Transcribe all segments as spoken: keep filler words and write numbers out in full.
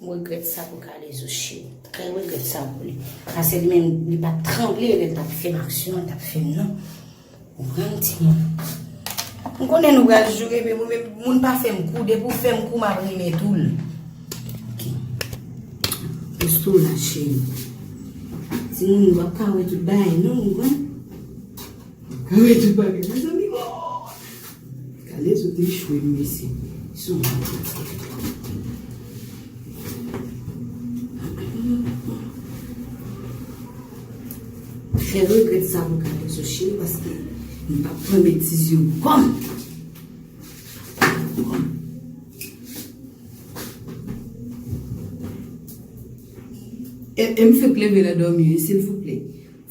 Regrèt sa pou Kalezo cheri. Trè regrèt sa pou li. Paske li menm, li pa t tranble lè l t ap fè m aksyon an, l t ap fè m nan. Ou konprann, timoun? M konnen nou pral joure, men mwen menm, moun pa fè m kou, depi w fè m kou, m ap renmen tou l. Ok. Pous tou la, cheri. Timoun, w ap ka wè tout bagay, non, ou konprann? Kale tout bagay, mezanmi, oh! Kalezo te echwe, mesye. Sou mwen. Fè regrèt sa pou Kalezo cheri, paske m p ap pran betiz yo kòm. E, e m fèk leve nan dòmi, wi, silvouplè.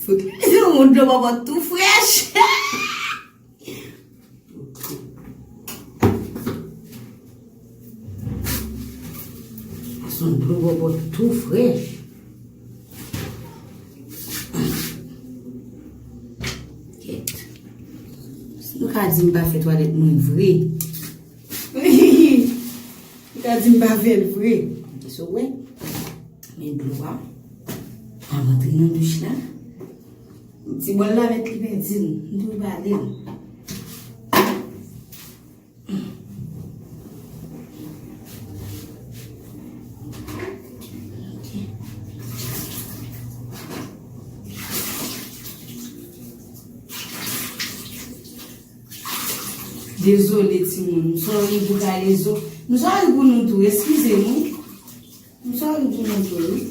Fout yon dlo bòbòt tou frèch. Sa se yon dlo bòbòt tou frèch. Kèt. Si nou ka di m pa fè twalèt mwen vre. Li ka di m pa fè l vre. Gade sa w wè. Men dlo a. Al rantre nan douch la. Ti bòl la mèt li pèdi l. M tou pale l. Ok. Dezole, timoun. M sòri pou Kalezo. M sòri pou nou tou. Eskize m, wi. M sòri pou nou tou, wi.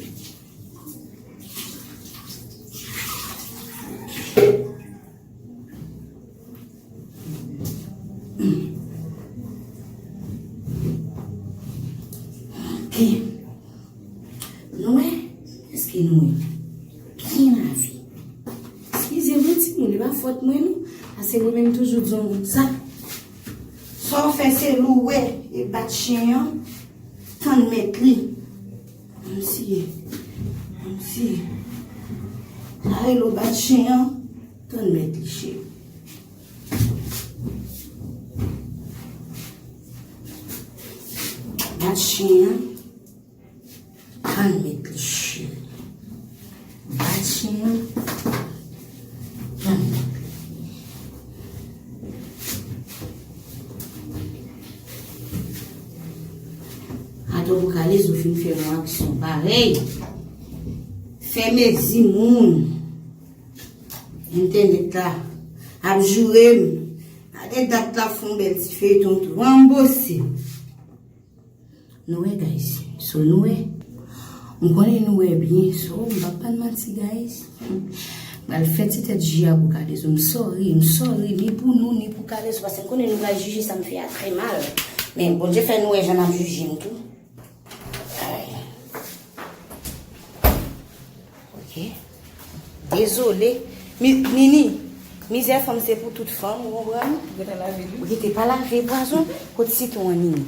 Ok. Nou wè? Èske nou wè? Byen lave. Eskize mwen, timoun, e pa fòt mwen, non. Paske mwen menm toujou di yon bout sa. Sa w fè se louwe e bat chen an, tann mèt li. Kòmsi, kòmsi. Sa rele w bat chen an, tann mèt li, cheri. Bat chen an. Tann mèt li, cheri. Bat chen an. Tann mèt li. Atò pou Kalezo fin fè yon aksyon parèy. Fè mezi moun. Entènèt la ap joure m. Gade dat la fè yon bèl ti feyton tou. Ranbose. Nou wè, guys. So, nou wè. M konnen nou wè byen. So, m p ap pa n manti, guys. M pral fè ti tèt ji a pou Kalezo. M sòri, m sòri, ni pou nou, ni pou Kalezo. Paske m konnen nou pral jije sa m fè a trè mal. Men Bondye fè nou wè jan n ap jije m tou. Ay. Ok. Dezole. Mi-, Nini, mizè fanm se pou tout fanm, ou konprann? Ou gentan lave l, wi. Ou gentan pa lave pwazon, kot sitwon an, Nini?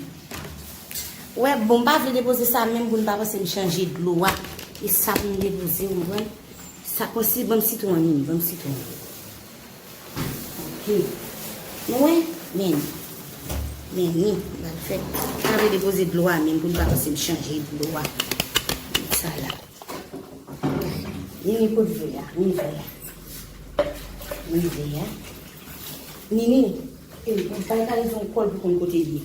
Ou wè, bon, m pa vle depoze sa menm pou n pa panse m chanje dlo a. E sa pou m depoze, ou konprann? Sa konsi, ban m sitwon an, Nini, ban m sitwon an. Ok. Nou wè? Men. Men ni, m pral fè. M pa vle depoze dlo a menm pou n pa panse m chanje dlo a. Sa la. Nini, pot vè a. Ni vè a. Ni vè a. Nini, e, bay Kalezo yon kòl pou konn kote l ye.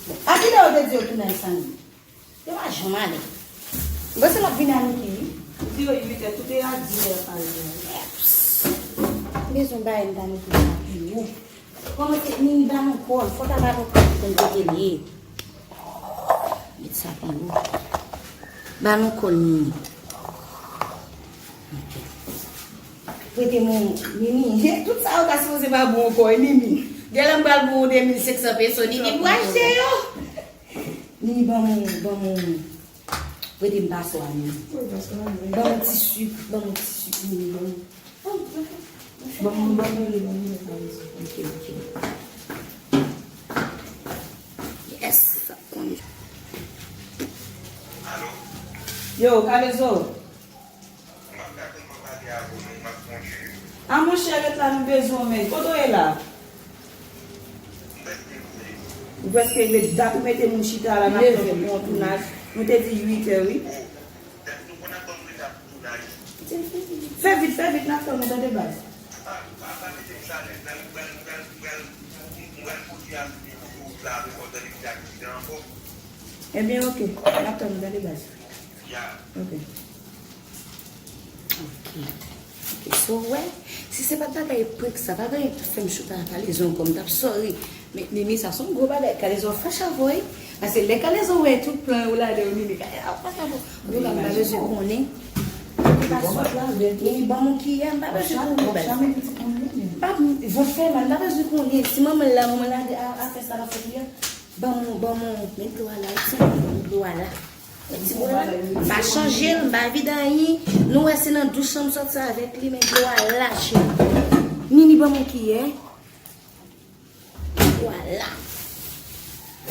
Bon, a kilè yo te di yo tounen sa, Nini? Yo pa janm ale. M panse l ap vin a Niki, wi. Ou di yo uit è, tout e a dis è pale. Eps. M bezwen bay m ta Niki sa pi wo. Kòman se Nini ba nou kòl, fò ta ba nou kòl pou konn kote l ye. Met sa pi wo. Ba nou kòl Nini. Ok. Prete mwen Nini. Tout sa yo ta sipoze ba bon ankò, e Nini. Genlè m pral ba w de mil senk san peso, Nini pou achte yo. Nini, ban m, ban m, prete m paswa, Nini. Wi, paswa, wi. Ban m ti sik, ban m ti sik, Nini, ban m. Ban m, ban m, ban m. Ok, ok. Yes, sa konn. Yo, Kalezo. A monchè, ret la, nou bezwen w, men. Kote w ye la? Ou prèske rive. Dat ou mete moun chita la, n ap tann ou pou yon tounaj. Nou te di uit è, wi. Fè vit, fè vit, n ap tann ou, tande baz. Ebyen, oke, n ap tann ou, tande baz. Ok. Ok. Ok, so, wè, si se pa t bagay prank sa, pa t bagay fè m chita a Kalezon ankò, m t ap sorry. Men, Nini, sa se yon gwo bagay. Kalezon fache avè w, wi. Paske lè Kalezon wè tout plan yo ladan yo, Nini, Kalezon ap fache avè w. Antouka, m pa bezwen konnen. Li pa sot la, li ban m yon kiyè, m pa bezwen konnen. M pa, vant fè mal, m pa bezwen konnen. Si manman l la, manman l lage a, a fè sa l ap fè kiyè, ban m, ban m, met dlo a la, wi, ti, met dlo a la. Ti bwè la, m pa chanje l, m pa vide anyen. Nou wè se nan douch lan m sòti avèk li, men dlo a la, cheri. Nini ban m yon kiyè. Vwala.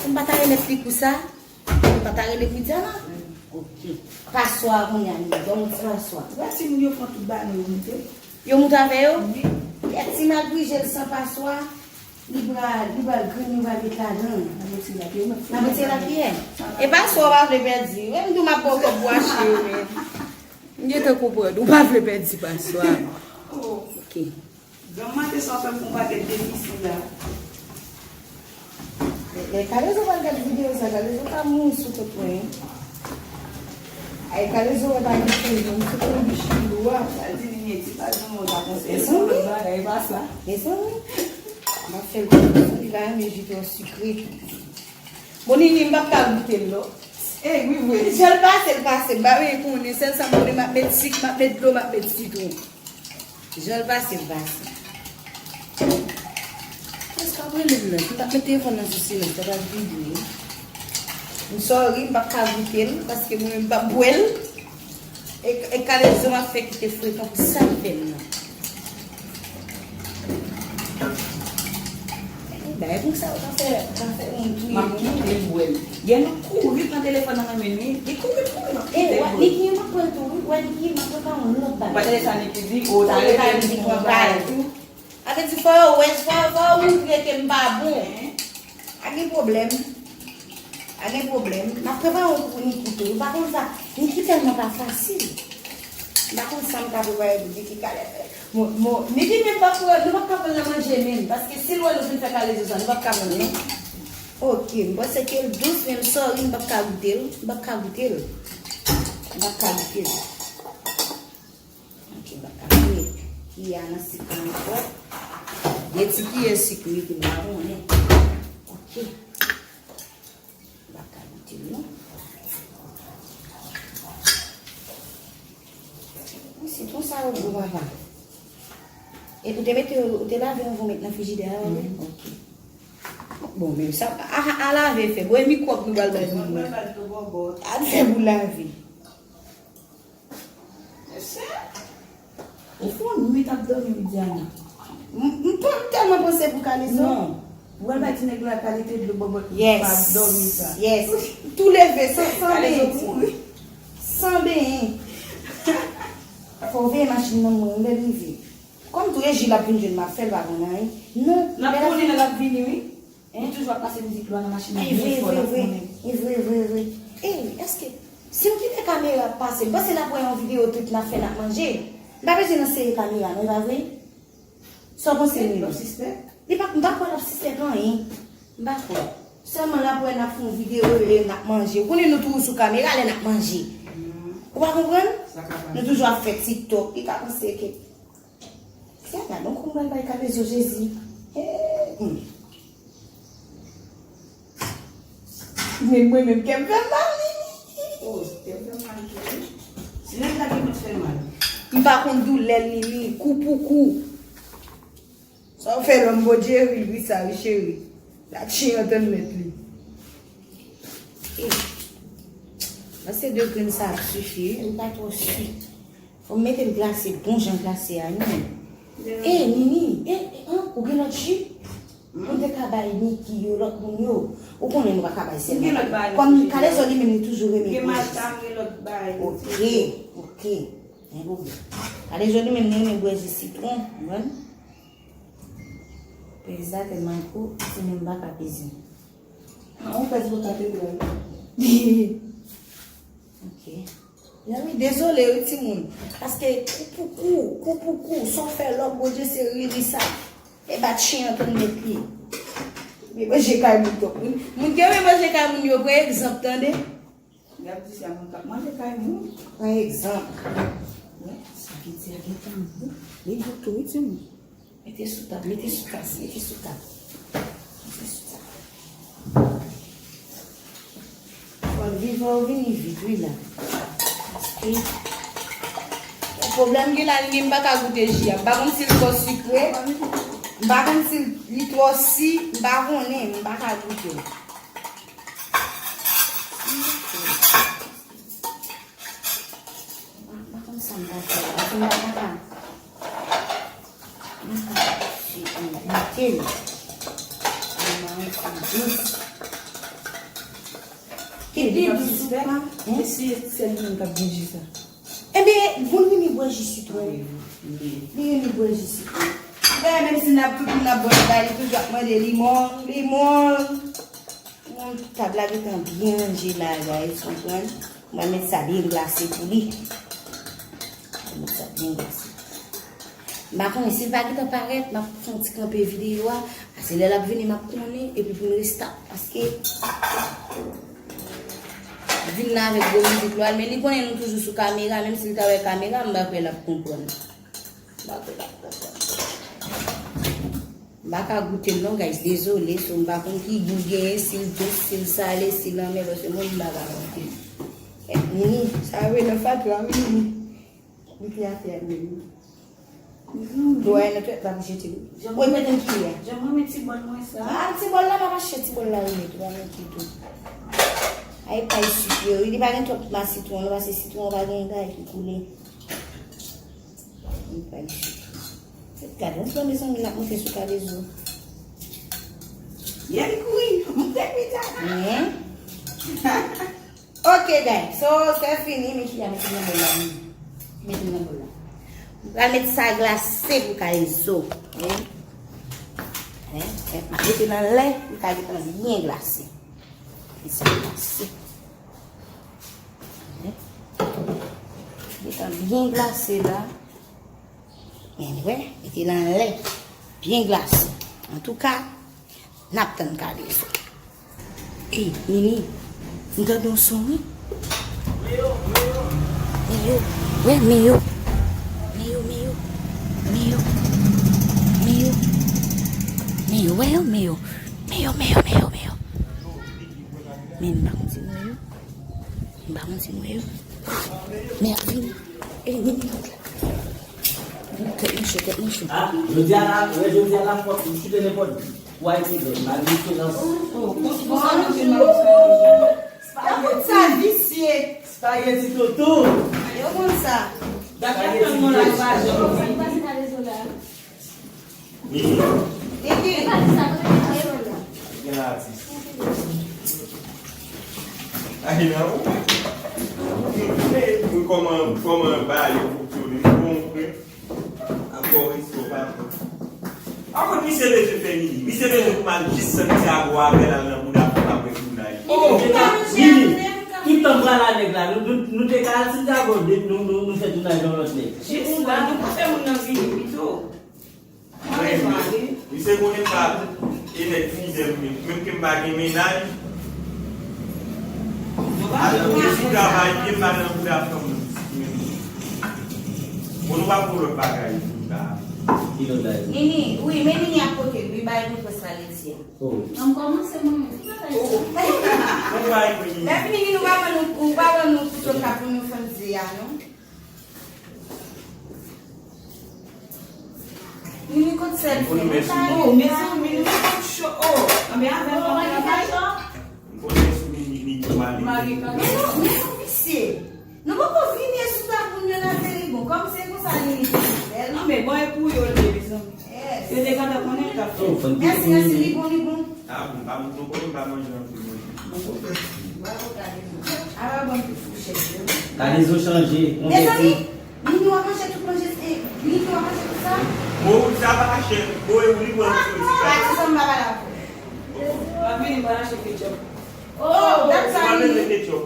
Si m pa ta remèt li kou sa, m pa ta rele Widiana. Ok. Paswa a kounye a, Nini, ban m yon ti paswa. Ou wè timoun yo pran tout bagay yo moute. Yo moute avè yo? Wi. Kèt, si m al pije l san paswa, li pral, li pral grenn, li pral met ladan. N ap retire lakiyè. N ap retire lakiyè. E paswa w pa vle pèdi. Menm tou m ap ba w kòb pou achte yo, men. M gentan konprann. Ou pa vle pèdi paswa. Oh. Ok. Granm maten sa w fè m fè yon pakèt defisi la. Lè, lè Kalezo pral gad videyo sa, Kalezo ka mouri sou kont mwen, wi. Ay, Kalezo wè pa gen pwoblèm, sou kont bichi dwa. Sa di li gen ti pa gen mwen pa konseye. Mezanmi. Lòt bagay pa sa. Mezanmi. M ap fè l konn li pa renmen ji twò sikre. Bon, Nini, m p ap ka goute l, non. Ey, wi, vre. Jan l pase, l pase. M pa vle konnen. Sèl sa m konnen, m ap met sik, m ap met dlo, m ap met sitwon. Jan l pase, l pase. Èske ap rele m nan? Si m t ap met telefòn nan sou silans, sa t ap vibre. M sorry, m p ap ka goute l, paske mwen menm m p ap bwè l. E, e Kalezo m ap fè kite frekan pou sa l fè m nan. E, bagay pou sa yo ka fè, ka fè moun touye moun. M ap kite l bwè l. Gen nou kouri pran telefòn nan men Nini. Li kouri, kouri, m ap kite l bwè l. E, wè, Niki, m ap pran l tou, wi. Wè, Niki, m ap prepare yon lòt bagay. Ou pa tande sa Niki di? O, ta rele m pou yon bagay tou. Sa vle di fò yo wè, fò, fò yo montre ke m pa bon. Pa gen pwoblèm. Pa gen pwoblèm. M ap prepare yon pou Niki tou. Ou pa konn sa. Niki tèlman pa fasil. M pa konn sa m ka prepare pou Niki. Kalè, mo, mo, Niki menm pa pou, nou pa ka pran nan manje menm. Paske si l wè nou fin fè Kalezo sa, nou pa ka pran non. Ok, m panse ke l dous, men m sorry, m pa ka goute l. M pa ka goute l. M pa ka goute l. Ok, m pa ka goute. Kiyè a nan sik la ankò. De ti kiyè sik wi, pou m pa konnen. Ok. M pa ka goute l non. Sitwon sa yo gwo papa. E ou te mete, ou te lave anvan w met nan frijidè a, wi? Mhm. Ok. Bon, men sa, a, a lave fè. Bon, e mikwòb nou pral bay moun nan. A fè pou lave. Mesye, ou fè yon nwit ap dòmi, Widiana. M, m, m tèlman panse pou Kalezo. Non. Ou pral bay ti nèg la kalite dlo bòbòt pa dòmi sa. Yes. Tou leve, san, san benyen. San benyen. Fò w veye machin nan mwen, lè l rive. Kòm tou e Jil ap vin jwenn m ap fè l pa konn anyen. Non. N ap konnen lè l ap vini, wi. Li toujou ap pase mizik lwa nan machin nan byen fò, l ap konnen. E vre, vre, vre. E, èske, si m kite kamera ap pase, m panse l ap wè yon videyo tout n ap fè, n ap manje. M pa bezwen nan sere kamera, non, e pa vre? Sa w panse, Nini? L ap sispèk? Li pa, m pa kwè l ap sispèk anyen. M pa kwè. Sèlman l ap wè n ap fè yon videyo e n ap manje. Ou konnen nou toujou sou kamera lè n ap manje. Ou pa konprann? Nou toujou ap fè TikTok. Li ka panse ke Tiana, non, kòman pral bay Kalezo Jezi? Hey, hmm. Men mwen menm, kè m fè m mal, wi. Oh, kè m fè m mal tou, wi. Si nèg la gen pou fè mal. M pa konn doulè l, Nini, kou pou kou. Sa w fè lòm, Bondye ri, wi, sa, wi, cheri. La chen an tann mèt li. Eh, panse de grenn sa ap sifi, wi, li pa twò si. Fò m mete l glase, bon jan glase a, non. Eh, Nini, eh, eh, an, ou gen lòt ji? Pou m te ka bay Niki yo, lòt moun yo. Ou konnen nou pa ka bay sèl. Kòm Kalezo li menm, li toujou renmen bouyi. Ok, ok. Gen pwoblèm. Kalezo li menm, li renmen bwè ji sitwon, ou konprann? Pèz la tèlman gwo, si menm pa ka peze. Ah, ou pèz pou katedral. Mezanmi, dezole wi timoun. Paske kou pou kou, kou pou kou, sa w fè lòk Bondye se riri sa. E bat chen an tann mèt li. Men manje kay moun twòp wi. Moun ki renmen manje kay moun yo pran egzanp tande. Y ap di se moun k ap manje kay moun. Pran egzanp. Wè, sa ki di a gentan bon. Li bon tou wi timoun. Mete sou tab, mete sou tab, mete sou tab. Mete sou tab. Fò l vivan ou vini vit wi la. Paske pwoblèm gen la li menm m pa ka goute ji a. M pa konn si l twò sikre. M pa konn si li twò si. M pa konnen. M pa ka goute. M pa konn sa m ta fè la. Paske m pa ka. M pa ka goute l. Li pa yon ti dous. Ki pi dous ou pa? E si se li menm k ap byen ji sa? Ebyen, moun vini bwè ji sitwon. Li vini bwè ji sitwon. Dayè, menm si n ap tout moun ap bwè l, li toujou ap mande limon, limon. Tab la gentan byen ranje la, guys, konprann? Mwen met sa byen glase pou li. Mwen met sa byen glase. M pa konnen si l pa gentan parèt, m ap fè yon ti kanpe videyo a. Paske lè l ap vini, m ap konnen, epi pou n restart. Paske vin la avèk gwo mizik lwa l, men li konnen nou toujou sou kamera, menm si l ta wè kamera, m pa kwè l ap konprann. M pa kwè l ap konprann. M pa ka goute l non, guys, dezole, so m pa konn ki gou l genyen, si l dous, si l sale, si l anmè, paske mwen menm m pa ka goute l. Kèt, Nini, sa yo nan fatra wi, Nini. Li te atè a, Nini. Dlo a nan twèt la pou jete wi. Woy, mete m kiyè. Jan mwen met ti bòl mwen sa. A, ti bòl la, m ap achte ti bòl la remèt ou, pa mete tou. Ay, pay sik yo, li pa gen twòp ma sitwon, non, paske sitwon pa gen bagay ki koule. Li pa isit. Gade, yon ti mezanmi n ap moute sou K D zo. Yè li kouri, moute pita. Men. Ok, guys. So, se fini, men ki a mete nan bòl la. Mete nan bòl la. M pral met sa glase pou K D zo. Men. Men, men, m ap mete nan lè, li ka gentan byen glase. Li sa glase. Li tan byen glase la. Men wè, mete l anlè. Byen glase. Antouka, n ap tann K D zo. Ey, Nini, m tande yon son wi. Meyo, wè, Meyo. Meyo, Meyo. Meyo. Meyo. Meyo, wè yo, Meyo. Meyo, Meyo, Meyo, Meyo. Men m pa konn si nou wè yo. M pa konn si nou wè yo. Men ap vini. Ey, Nini, tèt mwen cho, tèt mwen cho. A, jodi a la, wè, jodi a la, fòk m choute nenpòt. Why me, man? Diferans. Oh, konsa nou te mal sa. Yo konn sa visye. Spaghetti toto. Yo konn sa. Spaghetti toto. Nini. Nini. Gen atis. Ay, nan ou? Kòman, kòman ba yo fonksyone? M konprann. Ankò respè, papa. Ankò misye bezwen fè Nini. Misye bezwen pou m al jis Santiago avè l al nan bouda pou m ap wè tounaj. Oh, Nini, ki tan pral a nèg la? Nou, nou, nou te ka al Santiago, nou, nou, nou fè tounaj yon lòt nèg. Jis la, nou pa fè moun nan vini pito. Mwen, men, misye konnen m pa e nèg fidèl, men menm ke m pa gen mennaj. Alò, m sou travay, pye m pa nan bouda fanm nan. Bon, nou pa pou lòt bagay, bouda. Ki lòt bagay? Nini, wi, men Nini ap pote l, wi, bay nou pwès la leti a. Oh. An kòmanse mwen menm. Bon bagay pou Nini. Lè fini, Nini, ou pa ban nou, ou pa ban nou ti sòs la pou nou fè n di a, non? Nini kot sèl fè. Oh, mezanmi, nou kot cho. Oh, anben avè l pa travay. M konnen sou Nini, Nini mari. Men nou, men nou visye. Nou poko vini sou tab moun yo nan tele bon. Kòm se konsa Nini te fè l. Anben bon e pou yo l ye, mezanmi. Yes. Yo te gentan konnen l t ap fè. Mèsi, mèsi, li bon, li bon. A bon, pa moun nou konnen pa manje anpil manje. Bravo, K D zo. Ala bon ti fouchèt yo. K D zo chanje. Mezanmi, Nini w ap manje tout manje, e, Nini w ap manje tout sa? Bon, sa pa chè. Bon, e ou li pran tout sa. Pati sa m pa pale avè w. M ap vini, m pral achte ketchup. Oh, dat sa Nini. Ou pral mete ketchup.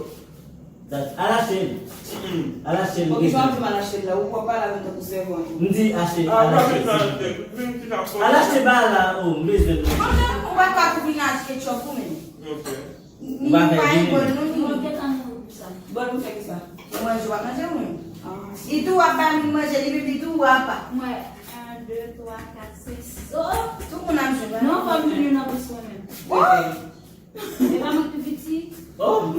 Al achte l. Al achte l. Bon, kijan w di m al achte l la? Ou pwòp pale avè m tankou sèvant. M di achte, al achte l. Al achte ba la, oh, m bezwen l. Mwen menm, ou pa ka pou vin achte ketchup ou menm. Ok. Ou pa fè vini. Bòl nou fè kisa? Ou manje, w ap manje ou menm? Ah. Li tou w ap ba li manje, li menm li tou w ap. Mwen, un, deux, trois, quatre, cinq, six. Oh, oh. Tout moun ap jwe. Non, fò m vini nan plis mwen menm. Oh! E pa mwen ki pi piti. Oh!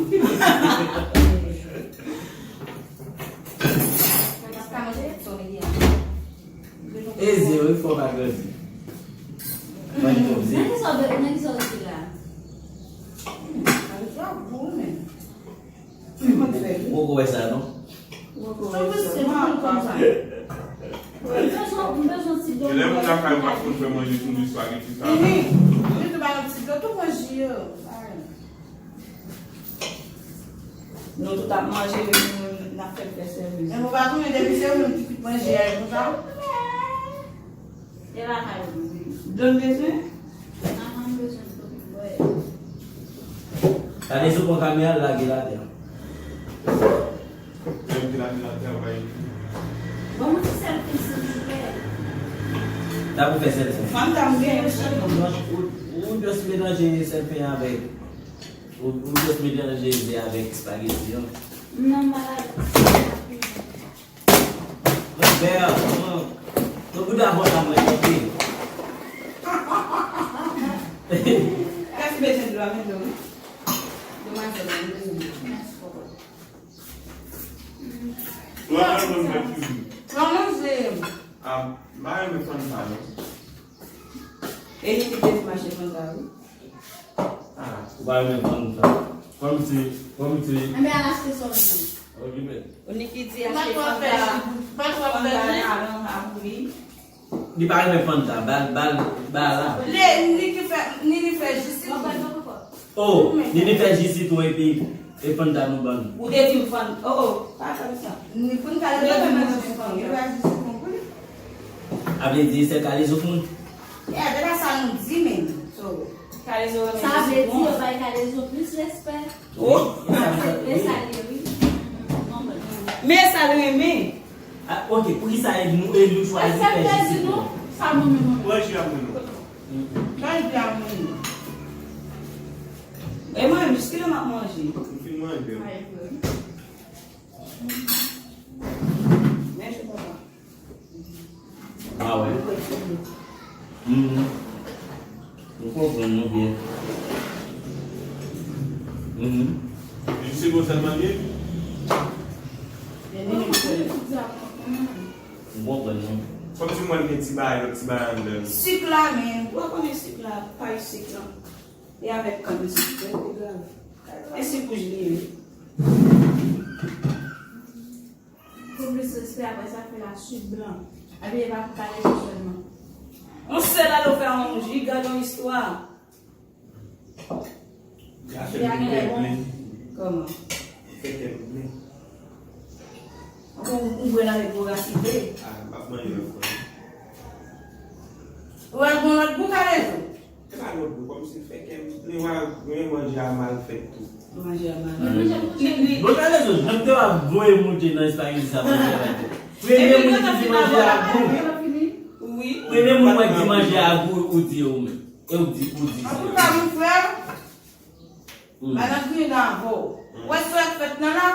Eze, wi, fò pa grandi. Mwen konn. Nan ki sa w vle, nan ki sa w vle la? Avèk la, bon, men. Ou poko wè sa, non? Ou poko wè sa. Mwen konn sa. Mwen bezwen, mwen bezwen ti dlo. Elèv lakay pa konn fè manje tou, di espageti sa. Mhm. Li tou ba nou ti dlo, tou pran ji yo. Nou tout ap manje, epi nou menm n ap fè l fè sèvis. Men ou pa konnen depi se ou menm ki fin pran ji a, e konsa? E lakay ou, wi. Dlo n bezwen? Ahan, m bezwen dlo pou m bwè. Gade sou pon kamera, l lage l atè. Lè m te lage l atè, w pa ekri. Ban mwen ti sèl pen, silvouplè. Sa pou fè sèl pen. Fanm ta m gen yon sèl non. Ou, ou just melanje sèl pen avèk, ou, ou just melanje ze avèk espageti an. Non, m pa lave. Mwen fè, mwen, mwen gout avòt la mwen, ok. Kès bezwen dlo a, men dlo, wi. Demwazèl la, li bezwen dlo. Mèsi, papa. Mwen, mwen, mwen, mwen, mwen. Mwen, mwen, se. Ah, mwen, mwen, fanm sa, non. E li ki te di m achte fanm sa, wi. Ah, ou pa renmen fanm sa. Fanm se, fanm se. Enben, al achte sa w renmen. Ok, men. Ou ni ki di achte fanm sa, fanm sa nan alan a pou li. Li pa renmen fanm sa, bal, bal, bal la. Li, ni ki fè, ni li fè jis li. Oh, ni li fè jis li tou epi, e fanm sa nou ban. Ou te di m fanm, oh, oh, pa fè m sa. Ni pou n ka leve pou nou di fanm, li pa jis li pou li. A vle di, se kalezo moun. Yeah, se pa sa nou di menm. So, kalezo renmen jis pou moun. Sa vle di, yo bay kalezo plis respè. Oh! E sa, e sa li ye, wi. Men sa l renmen. Ah, ok, poukisa e nou, e nou chwazi fè jis pou nou? Sa nou menm, nou menm. Mwen, jis ap mwen, non. Sa l di a mwen. E mwen, jiskilè m ap manje? M fin manje. Mèsi, papa. Ah wè. Mhm. M konprann nou byen. Mhm. Jis se konsa l mande? M konprann nou. Kòmsi mwen gen ti bagay, lòt ti bagay anndan l. Sik la, men. Ou pa konnen sik la, pay sik la. E avèk kann sik, men pi grav. E sik wouj li ye. Pou plis respè, apre sa, fè la swit blan. Epi, e pa pou kalezo sèlman. On sèl alo fè yon ji, gade yon istwa. Gade yon bon. Kòman? Fè kè m plen. Ankò, ou, ou bwè l avèk vorasite. Ah, m ap manje lòt fwa. Ou al gon lòt gou, kalezo? E pa lòt bò, kòmsi l fè kè m plen, w a, men manje a mal fèt tou. Manje a mal fèt. Bon, kalezo, jan m te w ap voye monte nan espageti sa, manje a mal fèt. Premye moun ki di manje a gou. Wi. Premye moun mwen di manje a gou, ou di yo menm. E ou di, ou di. Antouka, mon frè, hmm. Madan griyen nan avè w. Hmm. Ou wè sa k fèt nan la?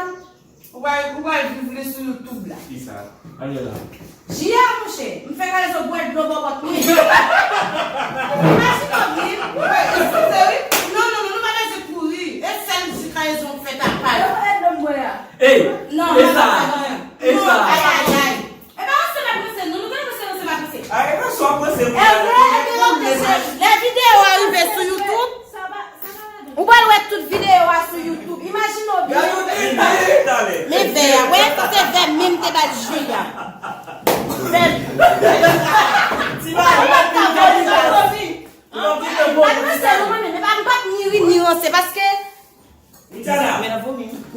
Ou pral, ou pral viv li sou YouTube la. Kisa? Ale la. Ji a, monchè, m fè kalezo bwè dlo bò pòt mwen. Imajine w vin, ou wè, eskize wi. Non, non, non, nou pa bezwen kouri. E sèl ji kalezo m fè ta pal. Yo, e dlo m bwè a. Ey, non, e sa, e sa. Ayayay. E pa yon sèl ap ranse nou, nou gen ranse, ranse pa pase. A, e pa sou ap ranse. E vre, e vre, lè videyo a rive sou YouTube, ou pral wè tout videyo a sou YouTube. Imajine w byen. Gade yon detaye talè. Men vè a, wè, se vè menm te bat jwi a. Vè. Ti bagay, ti bagay. An, pa ranse nou, mwen menm, e pa, m p ap ni ri, ni ranse, paske M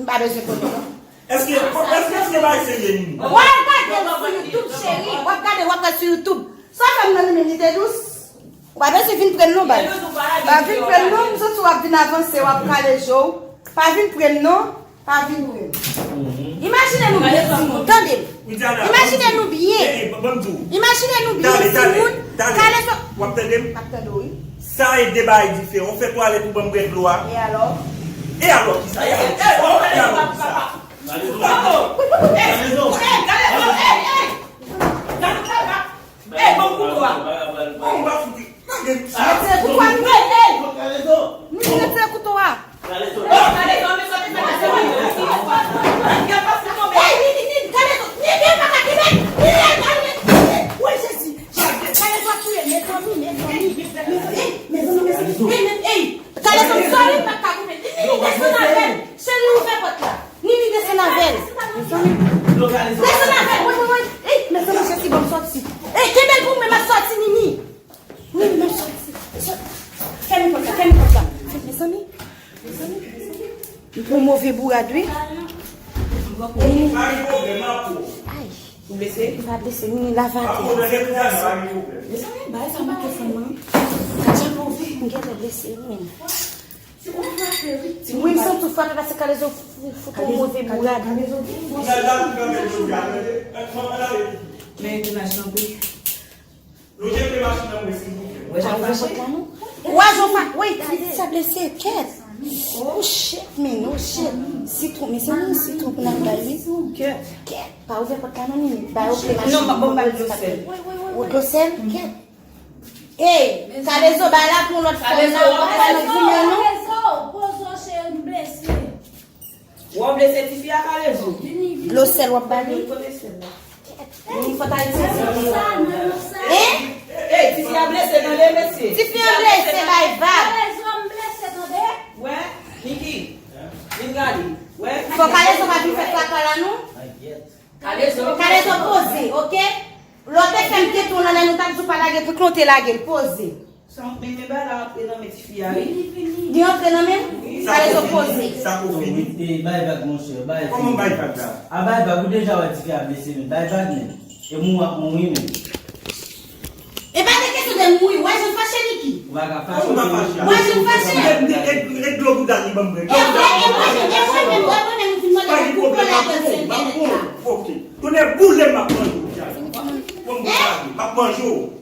pa bezwen konnen non. Èske, èske, èske bay serye ni? W ap gade l sou YouTube, cheri. W ap gade, w ap wè sou YouTube. Sa fè m nan li menm, li te dous. Ou pa bezwen vin pre m non, baz. Pa vin pre m non, m santi w ap vin avanse, w ap kale je w. Pa vin pre m non. Pa vin wè m. Imajine nou byen, timoun. Tande m. Imajine nou byen. Imajine nou byen, timoun. Kalezo. W ap tande m? M ap tande w, wi. Sa e de bagay diferan. Ou fè twalèt ou ban m grenn dlo a. E alò? E alò ki sa? E alò ki sa? Kalezo. Kalezo. Ey, ban m kouto a. Bon, m pa fouti. Retire kouto a, nou. Ey, ey. Nou retire kouto a. Ey, Nini, Nini, Kalezo, Nini, pa ka kenbe. Nini, Nini, Nini. Woy, Jezi. Kalezo ap touye, mezanmi, mezanmi. Mezanmi, ey, mezanmi, mezanmi. Ey, men, ey. Kalezo, m sòri, m pa ka kenbe. Nini, desann avè l. Cheri, ouvè pòt la. Nini, desann avè l. Desann avè l. Woy, woy, woy. Ey, mezanmi, Jezi, ban m sòti. Ey, kenbe l pou mwen, m ap sòti, Nini. Nini, m ap sòti. Sòti. Fèmen pòt la, fèmen pòt la. Mezanmi, mezanmi, mezanmi. Ou move bourad, wi. Nini. Ay. Ou blese? M pa blese, Nini, lave atè. Mezanmi, bagay sa manke fè m, wi. Sa move. M gentan blese, wi, men. Wi, m santi w frape paske Kalezo fout ou move bourad. Men, te mache anpil. Wè jan fache. Wè jan fache. Wi, ti sa blese, kèt. Oh shit, man, oh shit. Sitwon, mezanmi, sitwon pou n al bay, wi. Kèt. Pa ouvè pòt la non, Nini. Bay ouvè mache. Non, m ap ban m bay dlo sèl. Ou dlo sèl? Kèt. Ey, Kalezo, bay la pou yon lòt fòm nan, ou pa nan goumen, non. Kalezo, poze w, cheri, m blese. Ou blese tifi a, Kalezo? Dlo sèl w ap ba li? Kote sèl la? Li fòt Ayiti. Hein? Ey, tifi a blese, tande, mesye. Tifi a blese, bay vag. Kalezo, m blese, tande. Wè, Niki, vin gade. Wè. Fò Kalezo pa vin fè traka la, non. Kalezo. Kalezo poze, oke? Lè w te fè m tete w nan nen, nou t ap di w pa lage, poukisa w te lage l? Poze. Sa, men, men bagay la antre nan men tifi a, wi. Li antre nan men m? Wi. Kalezo poze. Sa ko fini. E, bay vag, monchè, bay. Kòman bay vag la? A, bay vag, ou deja wè tifi a blese, men bay vag, men. E mou ap mouri, men. E pa de kesyon de mouri, wè jan fache, Niki. Ou pa ka fache. Kòman pa fache? Wè jan fache. E, e, e, e dlo bouda li ban m bwè. E mwen, e mwen, e mwen, e mwen, e mwen, m fin mande pou koupe ladan sèl kènèt la. Ok. Tounen boule m ap manje w, Tiana. Bon, m ap manje w.